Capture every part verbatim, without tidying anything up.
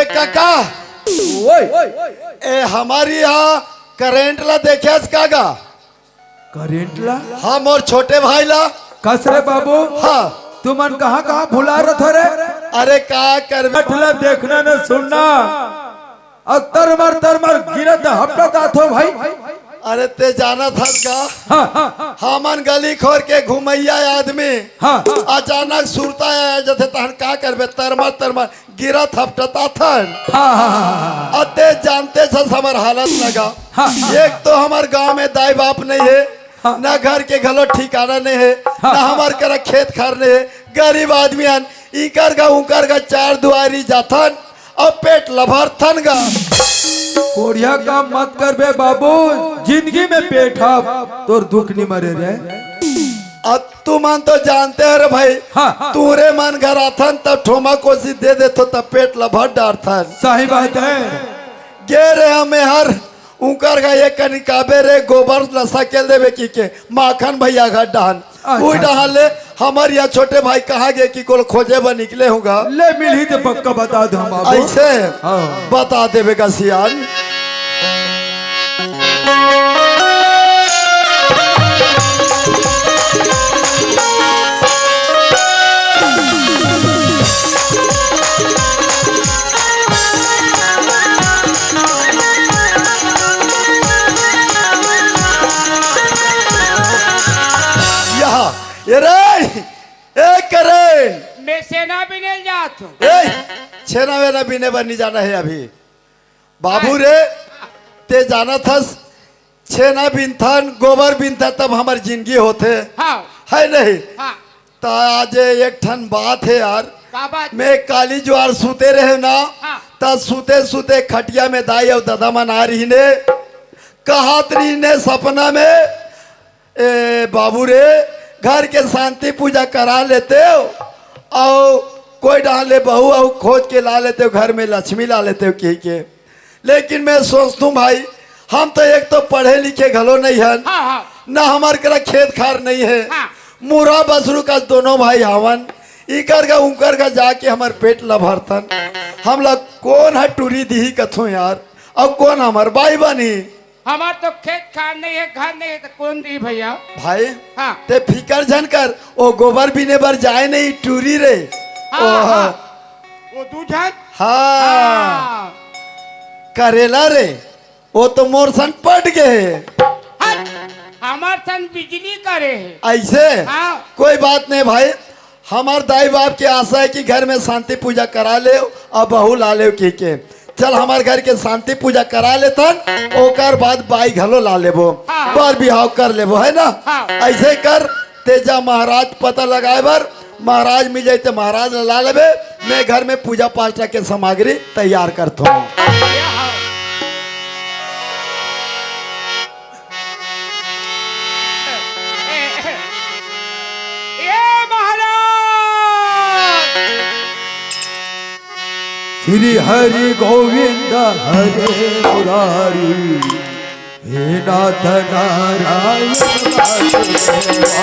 ए काका, ओए, ए हमर इहाँ करंट ला देखेस का गा? करंट ला? हाँ, मोर छोटे भाई ला। कस रे बाबू? हाँ। तुमन कहाँ कहाँ भुला रथो रे? अरे का करबे? करंट ला देखना न सुनना। अउ तरमर तरमर गिरत हपटत आथो भाई। अरे ते जानत हस का? हाँ। हमन गली खोर के घुमइया आदमी। हाँ। अचानक सुरता आ जथे तहन का करबे? तरमर तरमर गिरत हपटत आथन। हाँ, हाँ, हाँ, हाँ। अउ ते जानते हस हमर हालत लगा। हाँ। एक तो हमर गाँव में दाई बाप नहीं हे, हाँ। ना घर के घलो ठिकाना नहीं हे, हाँ। ना हमर करा खेत खार नहीं हे। गरीब आदमी हन, इकर गा उकर गा चार दुआरी जाथन अउ पेट ल भरथन गा। कोढ़िया काम मत करबे बाबू, जिंदगी में पेट हा तोर दुख नी मरे रे। अब तुमन तो जानते हो रे भाई, हाँ। तुरे मन घर आथन तब ठोमा कोसी दे देथो तब पेट ल भर डारथन। सही बात है। गे रे हमें हर उकर गा एक कनी काबे रे गोबर ल सकेल देबे कहिके माखन भैया घर डहन। अच्छा, उही अच्छा। डहन ले हमर इहाँ छोटे भाई कहाँ गे कि कोल खोजे बर निकले हों गा। ले मिलही त पक्का बता दो हम बाबू। अइसे हाँ। बता देबे गा सियान। यहाँ, ये रे, ए करेन। मैं छेना बिने ल जात हूँ। ए, छेना वेना बिने बर नी जाना हे अभी। बाबू रे, ते जानत हस, छेना बिनथन, गोबर बिनथन, तब हमर जिंदगी होथे। हाँ। है नहीं? हाँ। त आज एक ठन बात हे यार। का बात? मैं काली जुआर सुते रहेंव ना, हाँ। त सुते सुते खटिया में दाई अउ ददा मन आ रहिने, कहत रहिने सपना में, ए बाबू रे, घर के शांति पूजा करा लेतेव अउ कोई डहन ले बहू अउ खोज के ला लेतेव, घर में लक्ष्मी ला लेतेव कहिके। लेकिन मैं सोचथूं भाई, हम तो एक तो पढ़े लिखे घलो नहीं हन, हाँ, हाँ। ना हमर करा खेत खार नहीं हे। हाँ। मुरा बसरू का दोनों भाई हावन, इकर गा उकर गा जाके हमर पेट ल भरथन। हमला कोन ह टूरी दिही कथों यार, अउ कोन हमर बाई बनही? हमर तो खेत खार नहीं हे, घर नहीं हे, त कोन दिही भैया? भाई, हाँ। ते फिकर झन कर, ओ गोबर बिने बर जाए नहीं टूरी रे। हाँ, ओ, हाँ। ओ दू झन? हाँ। हाँ। करेला रे, ओ तो मोर संग पट गे हे। हट, हमर संग बिजली करे हे। अइसे? हाँ। कोई बात नहीं भाई, हमर दाई बाप के आशा हे कि घर में शांति पूजा करा लेव अउ बहू ला लेव कहिके। चल, हमर घर के शांति पूजा करा लेथन, ओकर बाद बाई घलो ला लेबो, हाँ, हाँ। बर बिहाव कर लेबो, है ना? हाँ। अइसे कर, ते जा महाराज पता लगाए बर, महाराज मिल जाही त महाराज ला, ला लेबे। मैं घर में पूजा पाठ के सामग्री तैयार करथों। ए महाराज। श्री हरि गोविंद हरे मुरारी, हे नाथ नारायण वासुदेवा।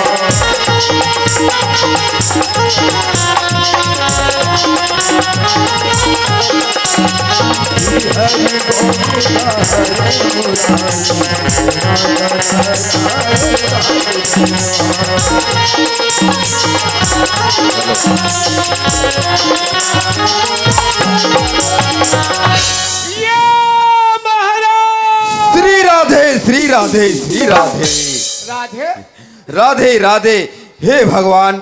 ये महाराज। श्री राधे, श्री राधे, श्री राधे। राधे। राधे, राधे। हे भगवान,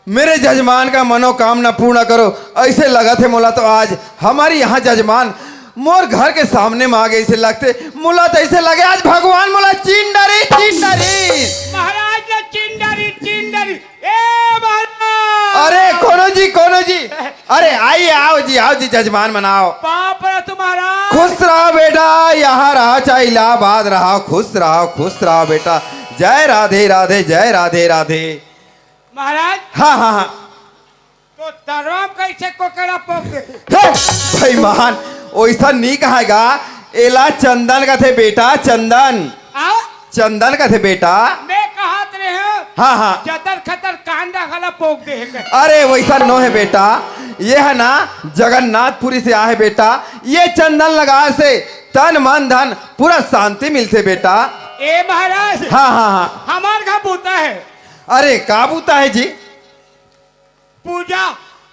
मेरे जजमान का मनोकामना पूर्ण करो। अइसे लगत हे मोला तो आज हमर इहाँ जजमान मोर घर के सामने म आ गे, अइसे लगथे मोला तो अइसे लगे आज भगवान मोला चिन डरी, चिन डरी। महाराज ने चिन डरी, चिन डरी। ए महाराज। अरे कोनो जी, कोनो जी। अरे आइए, आओ जी, आओ जी, जजमान मन आओ। पाँव परत हूँ महाराज। खुश रहो बेटा, यहाँ रहो चाहे इलाहाबाद रहो, खुश रहो, खुश रहो बेटा। जय राधे राधे, जय राधे राधे। महाराज। हाँ, हाँ, हाँ। तो तरवा म कइसे कोकड़ा पोक दे? हे, बेईमान, ओइसन नी कहय गा, एला चंदन कथे बेटा, चंदन। आ? चंदन कथे बेटा। मैं कहत रहेंव, हाँ, हाँ। जतर खतर कांदा घला पोक दे हे कहे। अरे, वइसन नो हे बेटा, ये है ना, जगन्नाथपुरी से आहे बेटा। ये चंदन लगाए से तन मन धन पूरा शांति मिलथे बेटा। ए महाराज, हाँ हाँ हाँ। हमार का बूता है? अरे का बूता है जी? पूजा।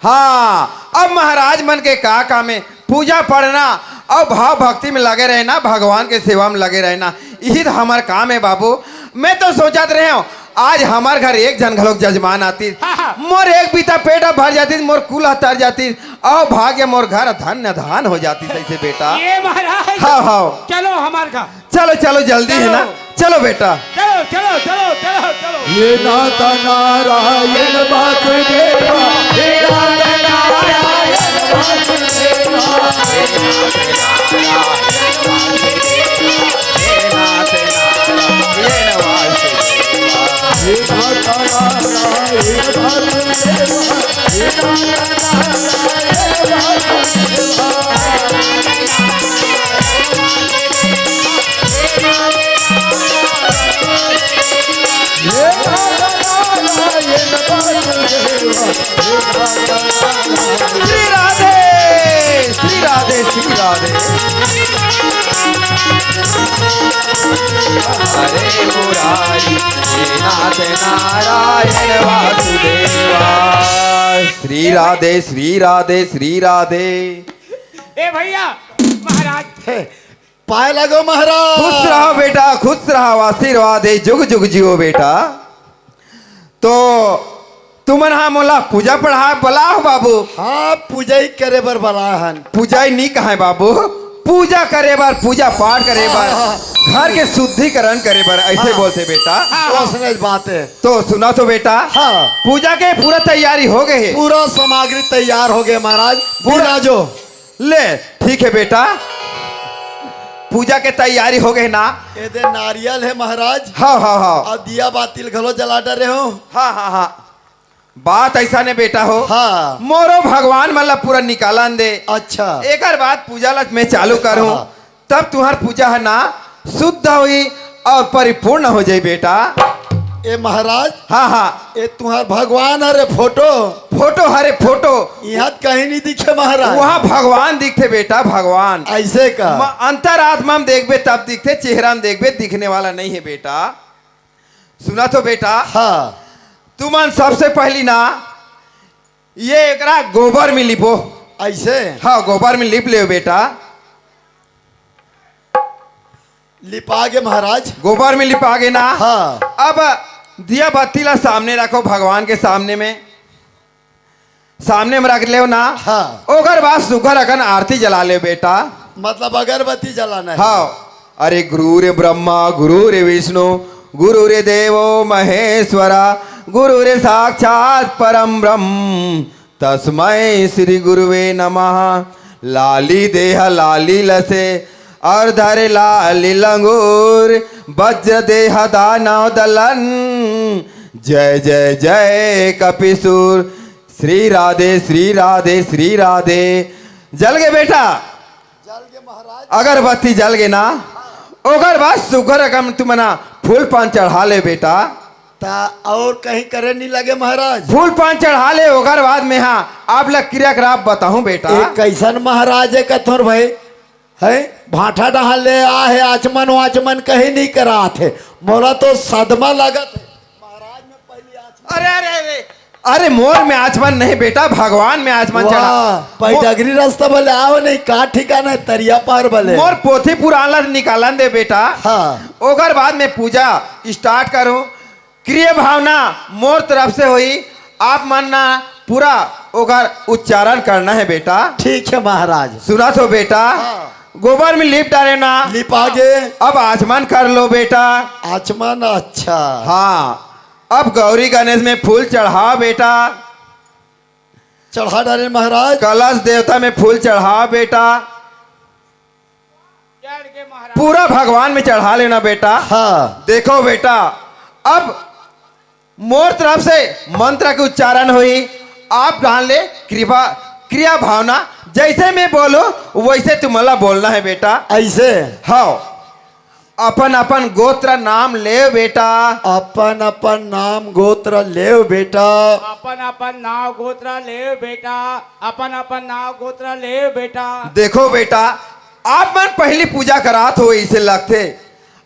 हाँ, अब महाराज मन के का काम है? पूजा पढ़ना अउ भाव भक्ति में लगे रहना, भगवान के सेवा में लगे रहना, यही तो हमार काम है बाबू। मैं तो सोचत रहे हूँ, आज हमार घर एक झन घलोक जजमान आतिस, हाँ, हाँ। मोर एक बीता पेट ह भर जातिस, मोर कुल ह तर जातिस, अउ भाग्य मोर घर धन्य धान हो जातिस ऐसे बेटा। ये महाराज, हाँ, हाँ। चलो हमार घर। चलो, चलो, जल्दी है ना, चलो। चलो बेटा। चलो, चलो, चलो, चलो, चलो। ये नाथ नारायण वासुदेवा, हे नाथ नारायण वासुदेवा। श्री राधे, श्री राधे, श्री राधे। हरे मुरारी, हे नाथ नारायण वासुदेवा। श्री राधे, श्री राधे, श्री राधे। ए भैया, महाराज। पाए लगो महाराज। खुश रहो बेटा, खुश रहो, आशीर्वाद है, जुग जुग जियो बेटा। तो तुमन हा मोला पूजा पढ़ाए बलाह बाबू। हाँ, पूजा ही करे बर बलाहन। पूजा ही नी कहे बाबू, पूजा करे बर, पूजा पाठ करे बर, हाँ, हाँ। घर के शुद्धिकरण करे बर, ऐसे हाँ। बोलते बेटा। हाँ, हाँ। तो असने बात है। तो सुना तो बेटा, हाँ। पूजा के पूरा तैयारी हो गए है। पूरा सामग्री तैयार हो गए महाराज। पूरा बिराजो। ले, ठीक है बेटा, पूजा के तैयारी हो गए ना? एदे नारियल है महाराज। हाँ, हाँ, हाँ। अउ दिया बाती ल घलो जला डरे हो। हाँ, हाँ, हाँ। बात ऐसा ने बेटा हो। हाँ। मोरो भगवान मन ला पूरा निकालन दे। अच्छा। एकर बाद पूजा ला मैं चालू करूँ, हाँ। तब तुम्हार पूजा है ना शुद्ध होई अउ परिपूर्ण हो जाई बेटा। ए महाराज। हाँ, हाँ। ए तुम्हार भगवान हरे फोटो। फोटो हरे फोटो। यहाँ कहीं नहीं दिखे महाराज। वहाँ भगवान दिखथे बेटा, भगवान। ऐसे का? म-, अंतरात्मा में देखबे तब दिखथे, चेहरा में देखबे दिखने वाला नहीं है बेटा। सुना तो बेटा। हाँ। तुमन सबसे पहली ना ये एकरा गोबर में लिपो। ऐसे? हाँ, गोबर में लिप लेव बेटा। लिपा गे महाराज। गोबर में लिपा गे ना? हाँ। अब दिया बत्ती ला सामने रखो, भगवान के सामने में, सामने में रख लेव ना? हाँ। ओकर बाद सुघर अकन आरती जला लेव बेटा। मतलब अगरबत्ती जलाना है? हाँ। अरे गुरु रे ब्रह्मा, गुरु रे विष्णु, गुरु रे देवो महेश्वरा, गुरु रे साक्षात परम ब्रह्म, तस्मै श्री गुरुवे नमः। लाली देह लाली लसे, अउ धरे लाली लंगूर, वज्र देह दानव दलन, जय जय जय कपिसूर। श्री राधे, श्री राधे, श्री राधे। जल गे बेटा? जल गे महाराज। अगरबत्ती जल गे ना? ओकर बाद सुघर अकन तुमन फूल पान चढ़ा ले बेटा। ता अउ कहीं करे नहीं लगे महाराज? फूल पान चढ़ा ले, ओकर बाद में हाँ, आप ला क्रियाकलाप बताहूँ बेटा। ए, कैसन महाराज है कथोर भाई? है? भाठा डहान ले आ है, आचमन वाचमन कहीं नहीं करात है। मोला तो सदमा लगत है। महाराज में पहली आचमन। अरे, अरे, अरे, अरे, मोर में आचमन नहीं बेटा, भगवान में आचमन चढ़ा। वाह, पै मो- डगरी रास्ता बले आओ नहीं, का ठिकाना है, तरिया पार बले। मोर पोथी पुराण ला निकालन दे बेटा। हाँ। ओकर बाद में पूजा start करूँ। क्रिया भावना मोर तरफ से होई, आप मन ना पूरा ओकर उच्चारण करना है बेटा। ठीक है महाराज। सुना तो बेटा, हाँ। गोबर में लिप डारे ना। लिपा गे। अब आचमन कर लो बेटा। आचमन, अच्छा। हाँ, अब गौरी गणेश में फूल चढ़ाओ बेटा। चढ़ा डारे महाराज। कलश देवता में फूल चढ़ाओ बेटा। पूरा भगवान में चढ़ा लेना बेटा। हाँ। देखो बेटा, अब मोर तरफ से मंत्र के उच्चारण होई, आप डाल ले कृपा, क्रिया भावना, जैसे मैं बोलूं वैसे तुमला बोलना है बेटा। ऐसे? हाँ। अपन अपन गोत्र नाम लेव बेटा। अपन अपन नाम गोत्र लेव बेटा। अपन अपन नाव गोत्र लेव बेटा। अपन अपन नाव गोत्र लेव बेटा। देखो बेटा, आप मन पहली पूजा करात हो, इसे लगथे,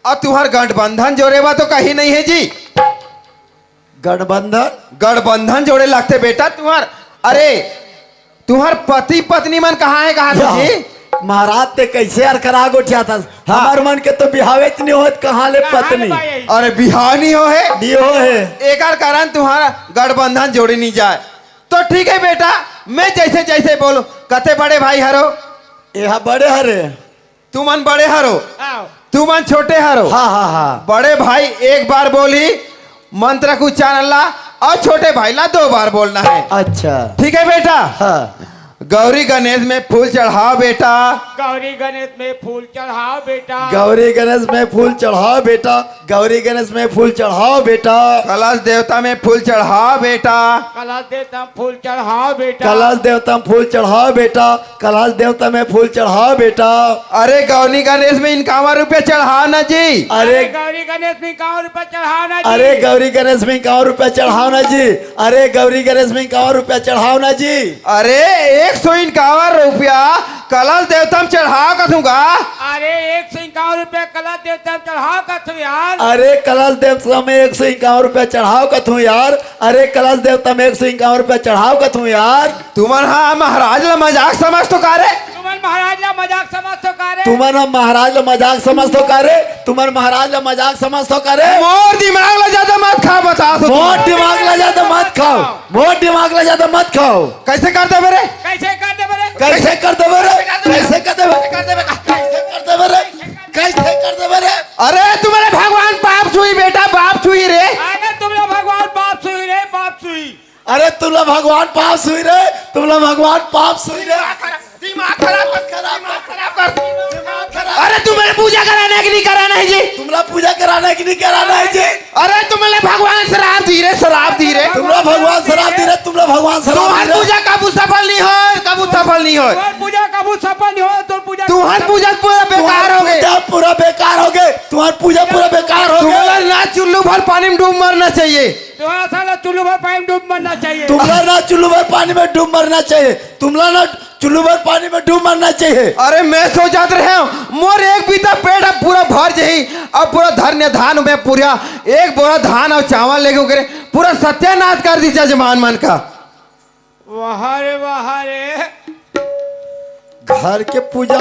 अउ तुहर गठबंधन जोड़े बर तो कहीं नहीं है जी। गठबंधन? गठबंधन जोड़े लगथे बेटा तुहर। अरे, तुहर पति पत्नी मन कहाँ है, कहाँ थे या, जी? महाराज, ते कैसे यार करा गोठिया था? हाँ। हमर मन के तो बिहावे च नहीं होत, कहाँ ले कहाँ ले पत्नी? भाई? अरे, बिहाव नहीं हो है? नहीं हो है। एकर कारण तुम्हारा गठबंधन जोड़े नहीं जाए। तो ठीक है बेटा, मैं जैसे जैसे बोलूं। कते बड़े भाई हरो? एहा बड़े हरे। तुमन बड़े हरो, हाँ। तुमन छोटे हरो। हाँ, हाँ, हाँ। बड़े भाई एक बार बोली मंत्र के उच्चारण ला, और छोटे भाई ला दो बार बोलना है। अच्छा। ठीक है बेटा? हाँ। गौरी गणेश में फूल चढ़ाओ बेटा। गौरी गणेश में फूल चढ़ाओ बेटा। गौरी गणेश में फूल चढ़ाओ बेटा। गौरी गणेश में फूल चढ़ाओ बेटा। कलश देवता में फूल चढ़ाओ बेटा। कलश देवता में फूल चढ़ाओ बेटा। कलश देवता में फूल चढ़ाओ बेटा। कलश देवता में फूल चढ़ाओ बेटा। अरे गौरी गणेश में इक्यावन रुपया चढ़ाओ ना जी। अरे अरे गौरी गणेश में इक्यावन रुपया चढ़ाओ ना जी। अरे गौरी गणेश में इक्यावन रुपया चढ़ाओ ना जी। अरे गौरी गणेश में इक्यावन रुपया चढ़ाओ ना जी। अरे एक सौ इक्यावन रुपया कलश देवता में चढ़ाओ कथूंगा। अरे एक सौ इक्यावन रुपया कलश देवता में चढ़ाओ कथू यार। अरे कलश देवता में एक सौ इक्यावन रुपया चढ़ाओ कथू यार। अरे कलश देवता में एक सौ इक्यावन रुपया चढ़ाओ कथू यार। तुमन हा महाराज ला मजाक समझ तो का रे? तुमन महाराज ला मजाक समझ तो का रे? तुमन हा महाराज ला मजाक समझ तो का रे? तुमन महाराज ला मजाक समझ तो का रे? मोर दिमाग ला ज्यादा मत खा, बता दो। मोर दिमाग ला ज्यादा मत खाओ। मोर दिमाग ला ज्यादा मत खाओ। कैसे कर देबे रे? कैसे कर देबे रे? कैसे कर देबे रे? कैसे कर देबे? कैसे कर देबे रे? कैसे कर देबे रे? अरे तुम्हारे भगवान पाप छुई बेटा, पाप छुई रे। अरे तुमला भगवान पाप छुई रे, पाप छुई। अरे तुमला भगवान पाप छुई रे, तुमला भगवान पाप छुई रे। दिमाग खराब कर, दिमाग खराब कर, दिमाग खराब। अरे तुम्हारे पूजा कराना है कि नहीं कराना है जी? तुमला पूजा कराना है कि नहीं कराना है जी? अरे तुम्हारे भगवान श्राप दी रे, श्राप दी रे। तुमला भगवान श्राप दी रे, तुमला भगवान श्राप दी रे। तुम्हार पूजा कभू सफल नहीं होय, कभू सफल नहीं होय। तुम्हार पूजा कभू सफल नहीं होय, तुम्हार पूजा तुमन पूजा पूरा बेकार हो गे। पूजा पूरा बेकार हो गे। तुम्हार पूजा पूरा बेकार हो गे। तुमला ना चुल्लू भर पानी में डूब मरना चाहिए। तुम्हारा साला चुल्लू भर पानी में डूब मरना चाहिए। तुमला ना चुल्लू भर पानी में डूब मरना चाहिए। तुमला ना चुल्लू भर पानी में डूब मरना चाहिए। अरे मैं सोचत रहे हूँ, मोर एक बीता पेट अब पूरा भर जाही, अब पूरा धन्य धान में पूरा एक बोरा धान और चावल लेके ओकरे पूरा सत्यानाश कर दी जजमान मन का। वाह रे, वाह रे। घर के पूजा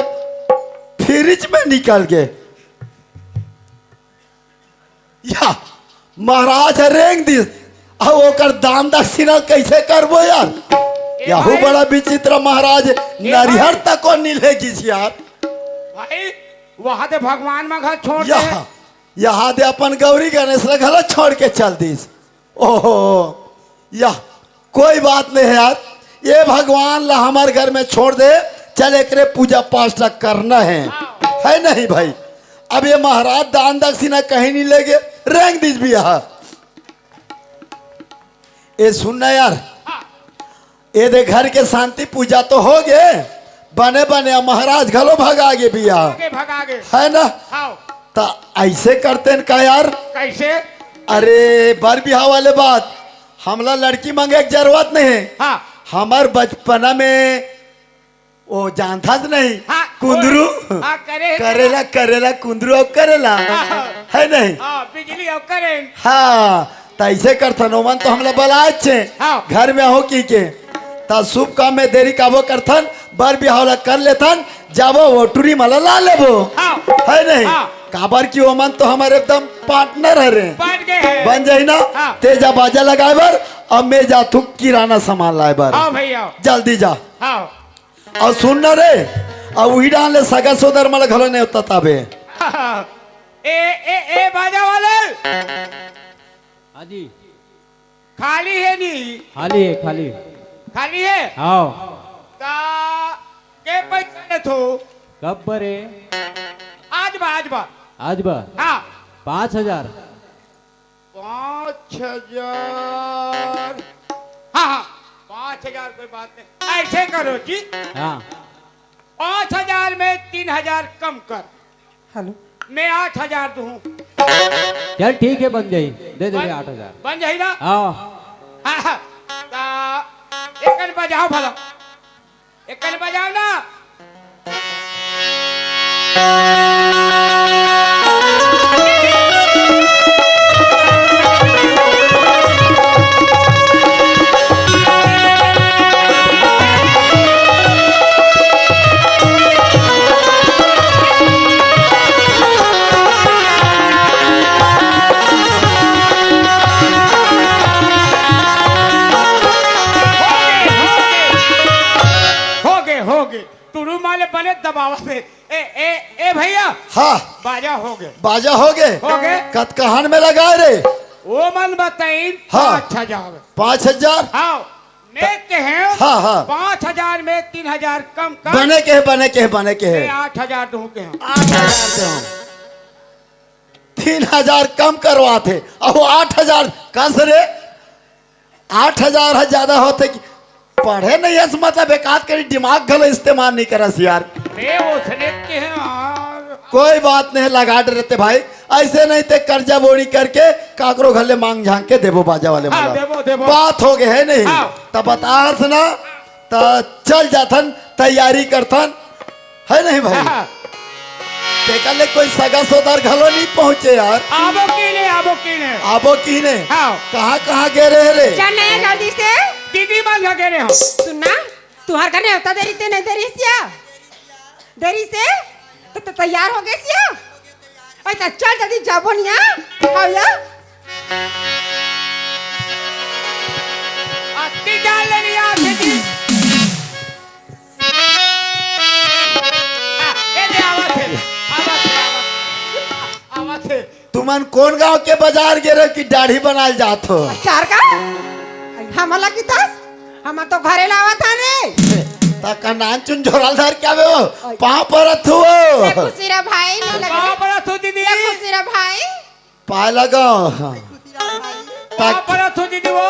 फ्रिज में निकल गे। या महाराज ह रेंग दिस, अउ ओकर दान दक्षिणा कइसे करबो यार? ए यहू भाई। बड़ा विचित्र महाराज, ए नरिहर भाई। तको नी ले गिस यार। भाई, वहां दे भगवान मन घर छोड़ दे। यह, यहां दे अपन गौरी गणेश ल घलो छोड़ के चल दिस। ओहो, यह कोई बात नहीं है यार, ये भगवान ला हमर घर में छोड़ दे, चल एकरे पूजा पाठ ला करना है, है नहीं भाई? अब ये महाराज दान दक्षिणा कहीं नहीं लेगे, रेंग दीज भी यहाँ। ये सुनना यार, ये दे घर के शांति पूजा तो हो गे, बने बने अब महाराज घलो भगा गे भी यहाँ, भगा गे, भगा गे। है ना? हाँ। त ऐसे करते न का यार? कैसे? अरे बर बिहाव वाले बात, हमला लड़की मांगे के जरूरत नहीं। हाँ। हमर बचपना में वो जानथस नहीं, हाँ, कुंदरू। हाँ, करे हे करेला, करेला, कुंदरू अउ करेला, हाँ। है नहीं? हाँ, बिजली अउ करंट। हाँ, त ऐसे करथन, ओमन तो हमला बलाए छे, हाँ। घर में हो की के, त शुभ काम में देरी काबो करथन, बर बिहाव ला कर लेथन, जाबो वो टुरी मला ला लेबो। हाँ। है नहीं? हाँ। काबर कि ओमन तो हमर एकदम पार्टनर हरे। बन गए हैं। बन जाही ना? हाँ। ते जा बाजा लगाए बर, अब मैं जाथू किराना सामान लाए बर। हाँ भैया। जल्दी जा। हाँ। अउ सुन ना रे, अउ उही डाहन ले सगा सोदर मन ला घलो नेवता ताबे। हाँ। ए, ए, ए, बाजा वाले। हाँ जी। खाली हे नी? खाली हे, खाली। खाली हे? हाँ। ता के पैसा लेथो? कब बरे? आज बा, आज बा। आज बा? हाँ। पाँच हजार। पाँच हजार। हाँ, हाँ, पाँच हजार कोई बात नहीं। ऐसे करो जी। हाँ। पाँच हजार में तीन हजार कम कर। हेलो। मैं आठ हजार दूँ। चल ठीक है, बन जाही, दे दे बन, आठ हजार। बन जाही ना? हाँ। हाँ, हाँ। ता, एक कन बजाओ भला, एक कन बजाओ ना। होगे, होगे। टुरू माले बने दबावत हे। ए, ए, ए भैया। हाँ। बाजा होगे। बाजा होगे? होगे। कतकाहन में लगाए रे? ओ मन बताइन हाँ। पाँच हजार। पाँच हजार? हाँ। मैं कहेंव, हाँ, हाँ। पाँच हजार में तीन हजार कम कर। बने के, बने के, बने के। मैं आठ हजार दूँ कहेंव। आठ हजार देहूँ। तीन हजार कम करवाथे, अउ आठ हजार कस रे। आठ हजार ह ज्यादा होथे कि पढ़े नहीं हस, मतलब एक आध करी दिमाग घलो इस्तेमाल नहीं करस यार। बे, ओसने के हैं यार। कोई बात नहीं, लगा डरे ते भाई, ऐसे नहीं ते कर्जा बोड़ी करके काकरो घर ले मांग झांग के देबो बाजा वाले हाँ, मोला। देबो, देबो। बात होगे हे नहीं? हाँ। त बताहस ना, त चल जाथन, तैयारी करथन, हे नहीं भाई? हाँ। तेकर ले कोई सगा सोदर घलो नहीं पहुंचे यार। आबो किने, आबो किने। आबो किने? हाँ। कहाँ, कहाँ गे रहे रे? चल नया जल्दी से। दीदी मन घर गे रहे हों। सुन ना, तुंहर घर नेवता दे रहिस ते नहीं दे रहिस या? दे रहिस ते? त, त तैयार होगेस या? अइसे चल जल्दी जाबो निया। हाँ या? अत्ती डाल ले लिया, दीदी। आ, ए दे, आवत हे, आवत हे, आवत हे, आवत हे। तुमन कोन गांव के बजार गे रहे कि दाढ़ी बनाए जात हो? चार का? हमला कितस? हमन तो घरे लावत हन रे। त का नान चुन झोराल धर के आवे हो? पाँव परत हो। ले खुशी रह भाई, ना लगे। पाँव परत हो दीदी। ले खुशी रह भाई। पाय लगाओ। पाँव परत हो दीदी वो।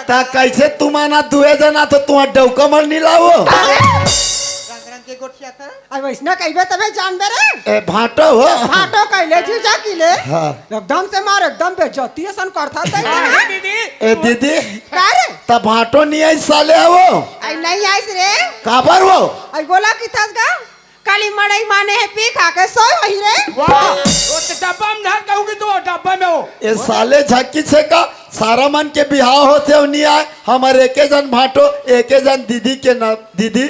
त कैसे तुमन दुए जना तो तुंहर डौका मन नहीं लावो? रंग रंग के गोठिया था। अब वैसना कहिबे तबे जानबे रे। ए भांटो हो। भांटो कहले जीजा किले। हाँ। एकदम से मार, एकदम बेइज्जती असन करथा तै। हाँ, दीदी। ए दीदी। का रे? त भांटो नहीं आई साले हो। आई नहीं आइस रे। काबर हो? आई बोला किथस गा? काली मड़ई माने हे, पी खा के सोए होही रे। वाह, वो तो डब्बा में धर कहूँगी तो डब्बा में हो। ए साले झक्की छेका, सारा मन के बिहाव होथे अउ नहीं आए, हमर एके जन भांटो, एके जन दीदी के ना, दीदी।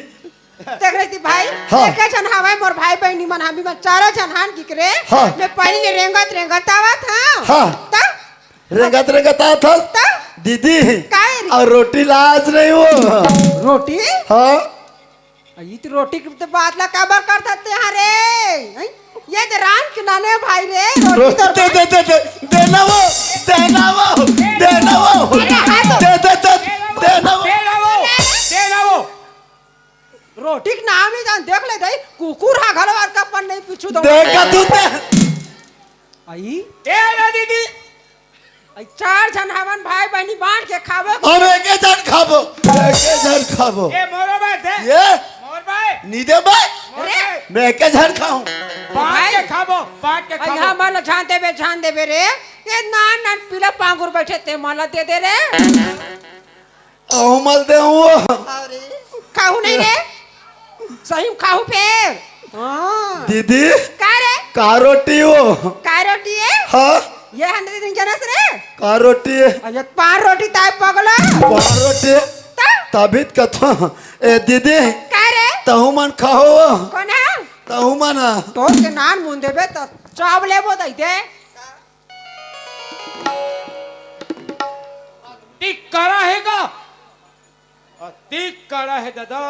देख रही थी भाई, हाँ। एके जन हवय मोर भाई बहिनी मन, हमी मन चारों जन हन गिकरे। हाँ। मैं पहली ले रेंगत रेंगत आवत हंव। हाँ। त? रेंगत रेंगत आवत हस? त? दीदी। काय रे? अउ रोटी लाज नहीं हो। रोटी? हाँ। अ, ई तो रोटी के तो बात ला काबर करथस ते हरे? हैं? ये तो राम के नाने भाई रे, रोटी तो दे, दे, दे, दे, देना वो, देना वो, देना वो। अरे, हाँ तो दे, दे, दे, देना वो। दे ना वो, दे ना वो। रोटी के नाम ही जान, देख ले दई, कुकुर हा घलो अरका पन नहीं पीछू दो। देखा तू ते। आई? ए रे दीदी। आई चार झन हवन भाई बहिनी बांट के खाबो। हम एके झन खाबो, एके झन खाबो। ए मोरो बात दे। ये? मोर भाई। नी दे भाई। मोर अरे। भाई। मैं एके झन खाऊं। बांट के भाई। खाबो, बांट के आई खाबो। हाँ, मन ला झान देबे, झान देबे रे। ये नान नान पीला पांगुर बैठे ते मन ला दे दे रे। अहू मल दे हूँ। अरे। खाहू नहीं रे? सही में खाहू फेर। हाँ। दीदी। का रे? का रोटी हो? का रोटी है? हाँ। ये हंड्रेड दिन जनस रे? का रोटी है? अरे पान रोटी ताय पगला। पान रोटी? ता? तभी तो कथो। ए दीदी। का रे? तहू मन खाओ। कौन है? तहू मन। तो के नान मुन देबे तो चाव लेबो दई दे। अति कड़ा हे गा, अति कड़ा हे दादा।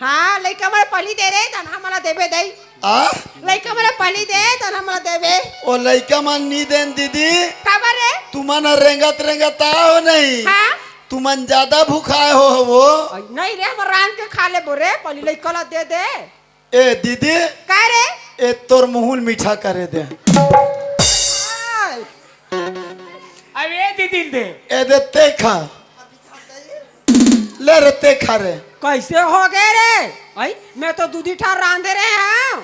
हाँ, लइका मन पली दे रे, तन हमला देबे दई। आ? लइका मन पली दे, तन हमला देबे। ओ लइका मन नी देन दीदी। काबर रे? तुमन रेंगत रेंगत आओ नहीं। हाँ? तुमन ज्यादा भुखाए हो वो। नहीं रे, हम रांध के खा लेबो रे, पली लइका ला दे दे। ए दीदी। का रे? ए तोर मुहुल मीठा करे दे। अब ए दीदी दे। ए दे ते खा। ले रे ते खा रे। कैसे हो गए रे? आई, मैं तो दूधी ठार रांधे रहे हंव।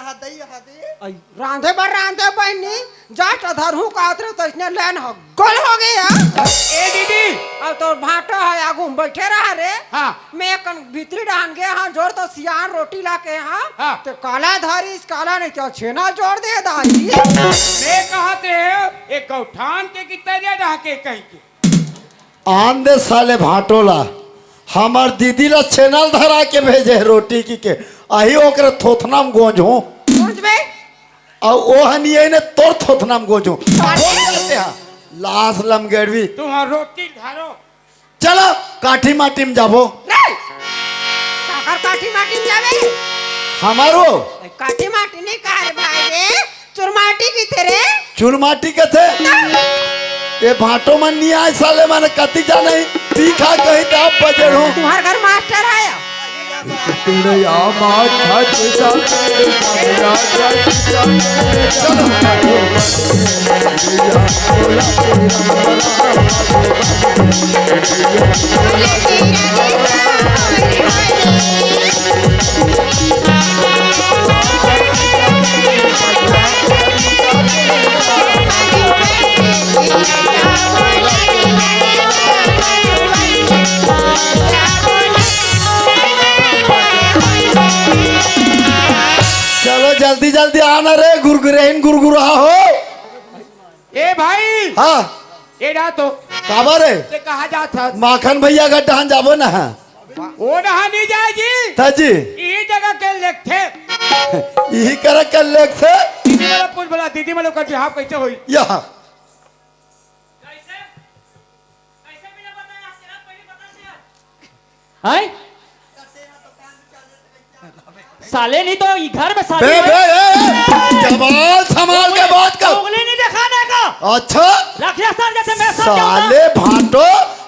हदई, हदई। अई, रांधे बर रांधे बहिनी, just अधरहूँ कात रहे तो इसने लेन हो, गोल हो गया। ए दीदी। अब तो भाटो है, आगू में बैठे रहा रे। हाँ। मैं कन भीतरी डहान गया हाँ, जोर तो सियान रोटी ला के हाँ। हाँ। तो काला धारी इस काला नहीं क्या छेना जोर दे दाई। मैं कहा थे, एक गौठान के कितना रे रहा के कहीं के। आन दे साले भाटो ला, हमर दीदी ला छेना ल धरा के भेजे हे रोटी की के, अही ओकरे थोथना म गोंजहूँ। गोंजबे? अउ ओहन ये ने तोर थोथना म गोंजहूँ। साले। गोंज देते हा, लास लमगेड़वी। तुहां रोटी धरो। चलो, काठी माटी म जाबो। रे! काकर काठी माटी म जाबे? हमारो। काठी माटी नहीं कहा रे भाई रे। चुरमाटी कथे रे। चुरमाटी कथे? ये भाटो मन नहीं आए साले मन कति जाने पी खा कहीं तो आप बजर हो। तुम्हार घर मास्टर आया। तेरे या माथा जिसा चलो जल्दी जल्दी आना रे, गुरगुरहिन गुरगुरहा हो। ए भाई। हाँ। ए ना तो। काबर रे? ते कहाँ जात हस? माखन भैया घर डहान जाबो ना। ओ डहान नहीं जाए जी। था जी। यही जगह के लेख थे। यही करे के लेख थे। दीदी वाला पूछ बोला, दीदी वाला कर बिहाव कैसे होई? यहाँ। कैसे? कैसे बिना बताए आप तेरा पहले बताते हैं? हैं? साले नहीं तो ई घर में शादी बे, हुई। बे, ए, ए, जबान संभाल के बात कर। उंगली नहीं दिखाने का। अच्छा? रख ले सर, जैसे मैं सर जाऊंगा। साले भाटो,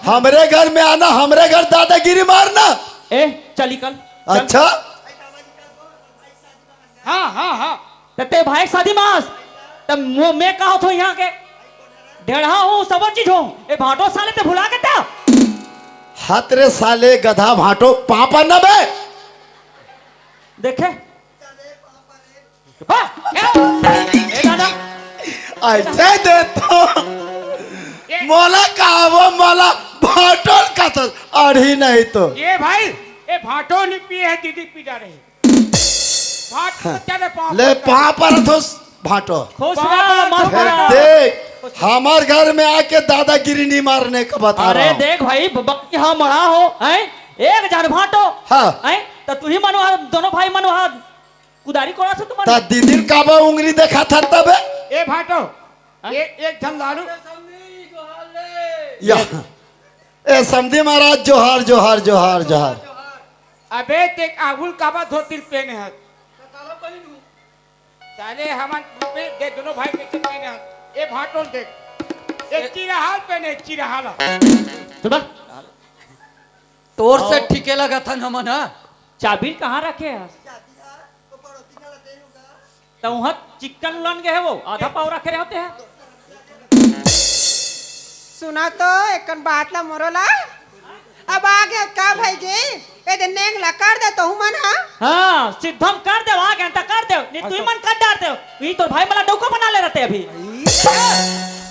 हमरे घर में आना, हमरे घर दादागिरी मारना। ए, चली कल। चल। अच्छा? हाँ, हाँ, हाँ। त ते भाई शादी मास, त मो-, मैं का होथो यहाँ के? ढेढ़ा हूँ, सब चीज हूँ। ए भाटो साले ते भुला के ता? हत रे साले गधा भाटो, पापा न बे। देखे? बा, क्या? ए दादा। ऐसे दे तो। मोला का वो मोला भाटो का तो अड़ी नहीं तो। ये भाई, ये भाटो नहीं पिए है, दीदी पी जा रही। भाट हाँ। चले पाँव ले पर। पाँव पर थोस भाटो। खुश पाँव रहा, पर मस्त थोस। रहा। देख, हमार घर में आके दादागिरी नहीं मारने का बता अरे रहा हूँ। देख भाई, बबा की हाँ मरा हो, हैं? एक जन भाटो, हाँ। हैं? तो तू ही मनवा, दोनों भाई मनवा, कुदारी कोड़ा से तुम्हारे। ता दीदी काबा उंगली देखा था तबे? ए भाटो, हाँ? ए, एक जन लाड़ू। या। ए समधी महाराज, जोहार, जोहार, जोहार, जोहार। अबे ते आगुल काबा धोती पेने हस? साले हमन पे दे दोनों भाई के पेने हस। ए भाटोल देख। ए चिरहाल पेने, चिरहाल। सुबह। तोर से ठीके लगत हन हमन, हाँ? चाबी कहाँ रखे हस? त उहाँ चिक्कन उलन गए हे वो, आधा पाव रखे रहते हैं। सुना तो एकन बात ला मोरो ला। अब आ गए का भाई जी? ए दे नेंग ला कर दे तो मन हा। हाँ, सिद्धम कर दे, आ गए त कर दे, नहीं तू ही मन कर डार दे। ये तो भाई मला डौका बना ले रहते अभी।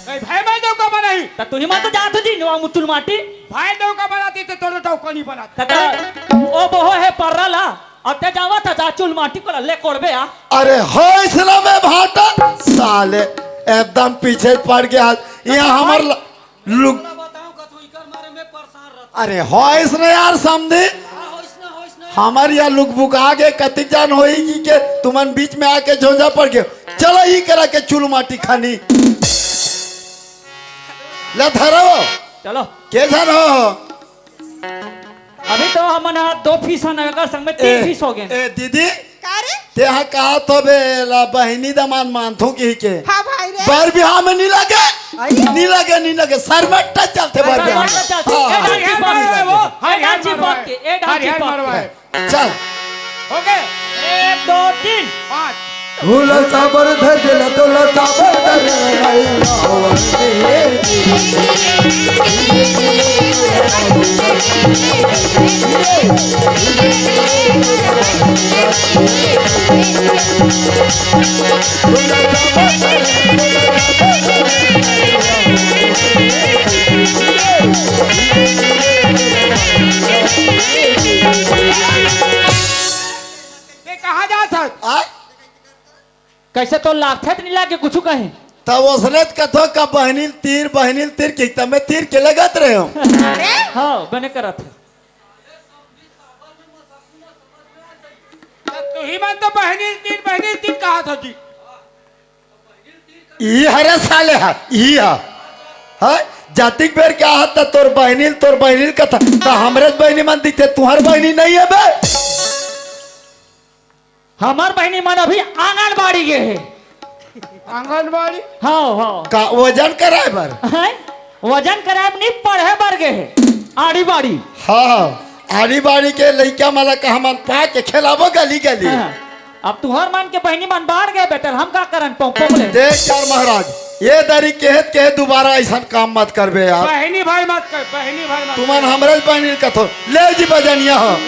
नहीं भाई मैं डौका बनाई। त तू ही मन तो जात हो जी, नवा मुचुल माटी। भाई डौका बनाती तो तोरो डौका नहीं बनाती। त ओ बहो है पर्रा ला। अते जावा था जा चुल माटी को ले कोड़बे आ। अरे होइस ना मैं भाटा साले एकदम पीछे पड़ गया। यहाँ हमार ल-, लुक। अरे होइस ना यार समधी। हमार यहाँ लुक बुक आगे कतिक जान होई कि के तुमन बीच में आके झोंझा पड़ गए। चलो ई करा के चुल माटी खानी। ले धरो। चलो। के झन हो? अभी तो हमन ह दो फीस हन, एकर संग में तीन ए, फीस हो गए। ए दीदी, का रे? तेहा कहा तो बे ला बहिनी दमांद मानथो की के। हाँ भाई रे। बर बिहाव में नहीं लगे। आई। नहीं लगे, नहीं लगे। सर में टच चलते बर बिहाव में। टच चलते। हाँ, ए, हाँ। डांची पक के, ए, डांची पक के, ए, डांची पक के। चल। हो गए। एक, दो, तीन। पाँच। भूला साबर धर दिला तोला साबर धर दिला। बे, कहाँ जात हस? आ? कइसे तो लागथे त नइ लागे कुछु कहे। त ओसने त कथो का बहिनी ल तीर, बहिनी ल तीर के, त मैं तीर के लगत रहेंव। अरे? हाँ, बने करत हे। त तुही मन तो बहिनी ल तीर, बहिनी ल तीर कहत हो जी। ई हरे साले हा, ई हा। हाँ? जातिक बेर के हा त तोर बहिनी ल, तोर बहिनी ल कथा, त हमरे बहिनी मन दिखथे, तुँहर बहिनी नइ हे बे। हमर बहिनी मन अभी आंगनबाड़ी गे हे। आंगनबाड़ी? हाँ, हाँ। का वजन कराय बर? हैं? वजन कराय बर नइ, पढ़े बर गे हे। आड़ी बाड़ी। हाँ, हाँ। आड़ी बाड़ी के लइका मन ला कहाँ मन पा के खेलाबो गली गली। हाँ। अब तुँहर मन के बहिनी मन बाढ़ गे बेटा, हम का करन पौं पौं ले। देख यार महाराज, ए दरी केहे त केहे दुबारा अइसन काम मत करबे यार। बहिनी भाई मत कह, बहिनी भाई मत तुमन कह। हमरे बहिनी ल कथो, ले जी बजनिया हो।